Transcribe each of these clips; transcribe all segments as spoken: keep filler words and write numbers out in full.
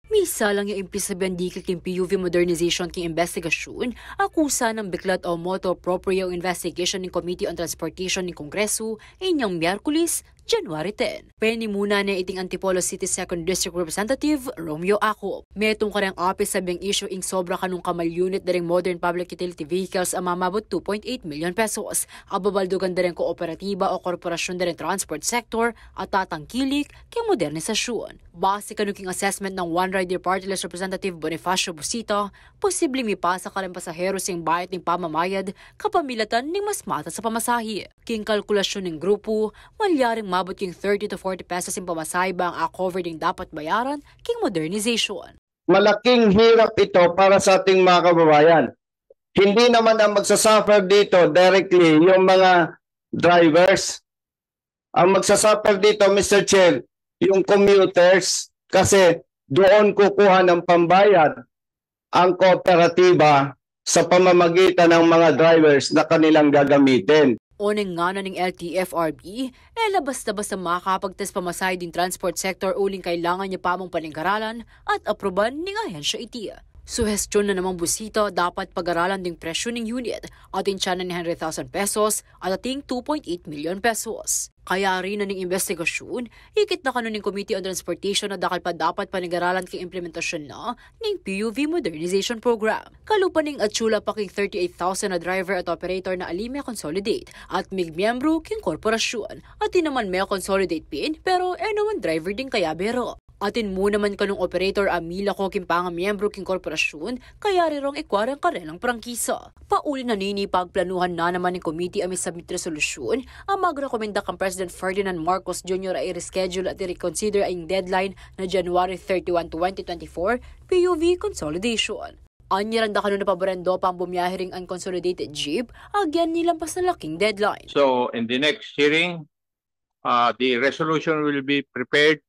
Misalang ya ing pisabian dikil king P U V modernization king imbestigasyun, akusa nang biklat o motu proprio investigation ning Committee on Transportation ning Kongresu inyang Miyerkules, January ten. Penimuna ne iting Antipolo City Second District Representative Romeo Acop. Metung kareng office a beng issue ing sobra kanung kamal unit da ring modern public utility vehicles a mamabut two point eight million pesos. Ababaldugan da ring kooperatiba o korporasyun da ring transport sector a tatangkilik king modernisasyun. Base kanu king assessment nang One Rider Party List Representative Bonifacio Busita, posible mipasa kareng pasaheru sing bayad ning pamamayad kapamilatan ning mas matas a pamasahe. King kalkulasyun ning grupu, malyaring mabut king thirty to forty pesos ing pamasahe bang a-cover ding dapat bayaran king modernization. Malaking hirap ito para sa ating mga kababayan. Hindi naman ang magsasuffer dito directly yung mga drivers. Ang magsasuffer dito, Mister Chair, yung commuters, kasi doon kukuha ng pambayad ang kooperatiba sa pamamagitan ng mga drivers na kanilang gagamitin. Oneng ngana ning L T F R B, e la basta-basta makakapagtas pamasahe ding transport sector uling kailangan ya pamung panigaralan at apruban ning ahensya iti. Suhestyon na namang Busita, dapat pagaralan ding presyu ning unit, atin siya na ning hundred thousand pesos at ating two point eight million pesos. Kayari na ning imbestigasyun, ikit na kanu ning Committee on Transportation a dakal pa dapat panigaralan king implementasyun na ning P U V Modernization Program. Kalupa ning atiu la pa king thirty-eight thousand a driver at operator na ali me-consolidate at migmiyembru king korporasyun. Atin naman me-consolidate pin, pero e naman driver ding kayabe ra. Atin mu naman kanung operator a milako king pangamiyembru king korporasyun, kayari rong ikua reng karelang prangkisa. Pauli na nini, pagplanuhan na naman ning komite a misubmit resolusyun a magrekomenda kang President Ferdinand Marcos Junior a i-reschedule at i-reconsider ing deadline na January thirty-one, twenty twenty-four, P U V consolidation. Anya randa kanu na paboran do pang bumiyahe ring unconsolidated jeep, agyan nilampas na la king deadline. So, in the next hearing, uh, the resolution will be prepared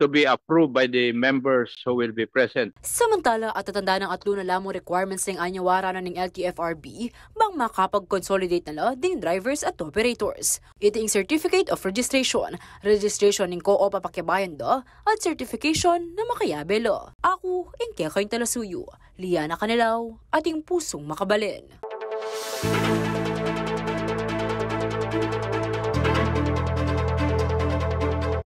to be approved by the members who will be present. Samantala, atatanda nang atlu na lamung requirements ning anyawara na ning L T F R B bang makapag-consolidate na la ding drivers at operators. Iti ing certificate of registration, registration ning co-op a pakiabayan da, at certification na makayabe la. Aku ing kekayung talasuyu, Liana Canelao, ating pusung makabalen.